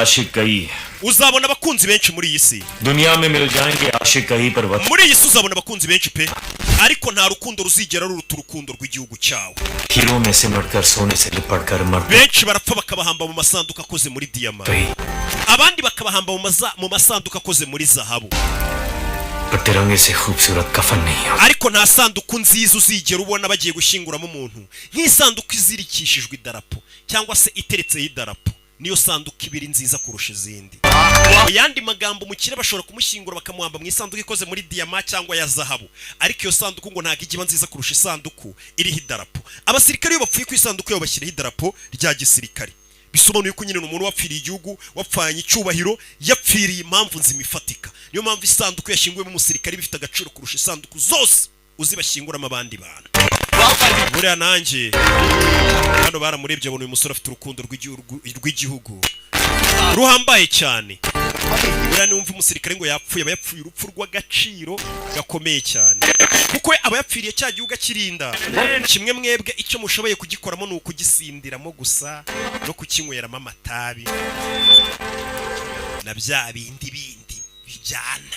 आशिक कई। Uzabona abakunzi benshi muri iyi si. दुनिया में मिल जाएंगे आशिक कई, पर वतन Muri iyi si uzabona abakunzi benshi pe, ariko nta rukundo ruzigera ruruta urukundo rw'igihugu cyawe. हीरों में सिमट कर, सोने से लिपट कर मरते Benshi barapfa bakabahamba mu masanduku akoze muri diyama, कई, abandi bakabahamba mu masanduku akoze muri zahabu, पर तिरंगे से खूबसूरत कफन नहीं होता। Ariko nta sanduku nziza uzigera ubona bagiye gushyinguramo umuntu nk'isanduku izirikishijwe idarapo cyangwa se iteretseho idarapo. Niyo sanduku ibiri nziza kurusha izindi. Mu yandi magambo, umukire bashobora kumushyingura bakamuhamba mu isanduku ikoze muri diyama cyangwa ya zahabu, ariko iyo sanduku ngo ntabwo ijya iba nziza kurusha isanduku iriho idarapo. Abasirikare iyo bapfuye, ku isanduku yabo bashyiraho idarapo rya gisirikare. Bisobanuye ko nyine ni umuntu wapfiriye igihugu, wapfanye icyubahiro, yapfiriye impamvu nzima ifatika. Niyo mpamvu isanduku yashyinguwemo umusirikare iba ifite agaciro kurusha isanduku zose uzi bashyinguramo abandi bantu. Buriya nanjye hano baramurebye, abona uyu musore afite urukundo rw'igihugu ruhambaye cyane. Buriya niwumva umusirikare ngo yapfuye, aba yapfuye urupfu rw'agaciro gakomeye cyane, kuko we aba yapfiriye cya gihugu akirinda. Kimwe mwebwe icyo mushoboye kugikoramo ni ukugisindiramo gusa no kukinyweramo amatabi na bya bindi bindi bijyana.